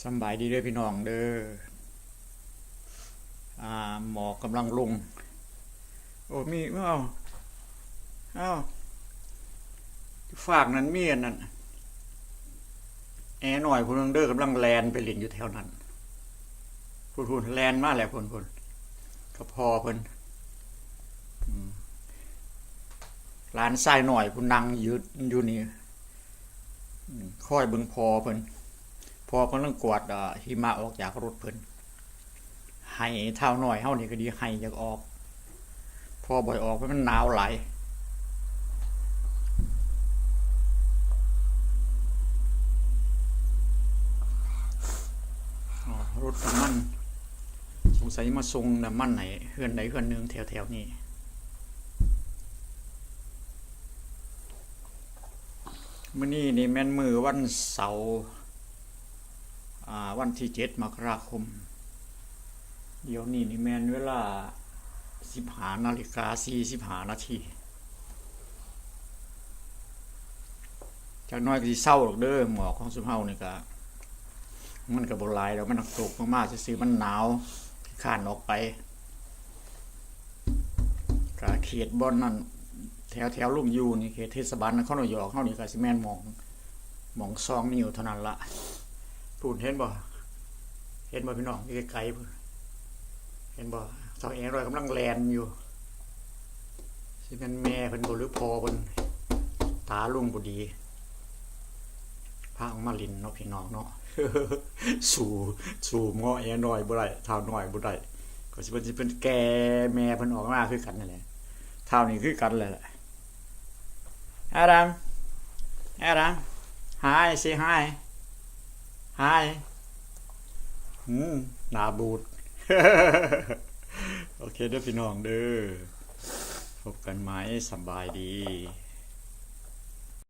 ສຳບາຍດີເດີພີ່ນ້ອງເດີ. ອ່າ ໝອກກຳລັງລົງ. ໂອ້ ມີ ເອົ້າ ເອົ້າ ຟາກນັ້ນມີອັນນັ້ນ ແອນ້ອຍຜູ້ໜຶ່ງເດີ ກຳລັງແລ່ນໄປຫຼິ້ນຢູ່ແຖວນັ້ນ. ພຸ້ນໆ ແລ່ນມາແລ້ວ ພຸ້ນໆ ກັບພໍ່ເພິ່ນ. ອືມ ຫຼານຊາຍນ້ອຍຜູ້ນັ່ງຢູ່ ຢູ່ນີ້ ອືມ ຄອຍເບິ່ງພໍ່ເພິ່ນ. ພໍ່ກຳລັງກວາດ ເອ່ອ ຫິມະອອກຈາກລົດເພິ່ນ. ໄຫ້ທ້າວນ້ອຍເຮົານີ້ກໍດີ ໄຫ້ຢາກອອກ ພໍ່ບໍ່ໃຫ້ອອກ ເພາະມັນໜາວຫຼາຍ. ອໍ ລົດນ້ຳມັນ ສົງໄສມາສົ່ງນ້ຳມັນໃຫ້ເຮືອນໃດເຮືອນໜຶ່ງແຖວໆນີ້. ມື້ນີ້ນີ້ແມ່ນມື້ວັນເສົາ ອ່າ ວັນທີເຈັດ ມະກະລາຄົມ. ດຽວນີ້ນີ້ແມ່ນເວລາສິບຫ້ານາລິກາສີ່ສິບຫ້ານາທີ. ຈັກໜ້ອຍກໍຊິເຊົາດອກເດີ. ໝອກຂອງຊຸມເຮົານີ້ກະ ມັນກະບໍ່ຫຼາຍດອກ ມັນຕົກລົງມາຊື່ໆ ມັນໜາວ ຂີ້ຄ້ານອອກໄປ. ກະເຂດບ່ອນນັ້ນ ແຖວ ແຖວລຸງຢູ່ນີ້ ເຂດເທດສະບານນະຄອນນິວຢອກເຮົານີ້ ກະຊິແມ່ນໝ່ອງ ໝ່ອງສອງນິ້ວເທົ່ານັ້ນລະ. ພຸ້ນ ເຫັນບໍ່ ເຫັນບໍ່ພີ່ນ້ອງ ຢູ່ໄກໆພຸ້ນ ເຫັນບໍ່? ທ້າວແອນ້ອຍກຳລັງແລ່ນຢູ່. ຊິແມ່ນແມ່ເພິ່ນບໍ່ ຫຼືພໍ່ເພິ່ນ? ຕາລຸງບໍ່ດີ ພາອອກມາຫຼິ້ນເນາະພີ່ນ້ອງເນາະ. ສູ້ ສູ້ໝໍແອນ້ອຍບໍ່ໄດ້ ທ້າວນ້ອຍບໍ່ໄດ້. ກໍຊິເພິ່ນ ຊິເພິ່ນແກ່ແມ່ເພິ່ນອອກມາຄືກັນນັ້ນແຫຼະ. ທ້າວນີ້ຄືກັນແຫຼະ. Adam, Adam, hi, say hi. Hi. ອືມ ໜ້າບູດ. ໂອເຄເດີພີ່ນ້ອງເດີ ພົບກັນໃໝ່ ສະບາຍດີ.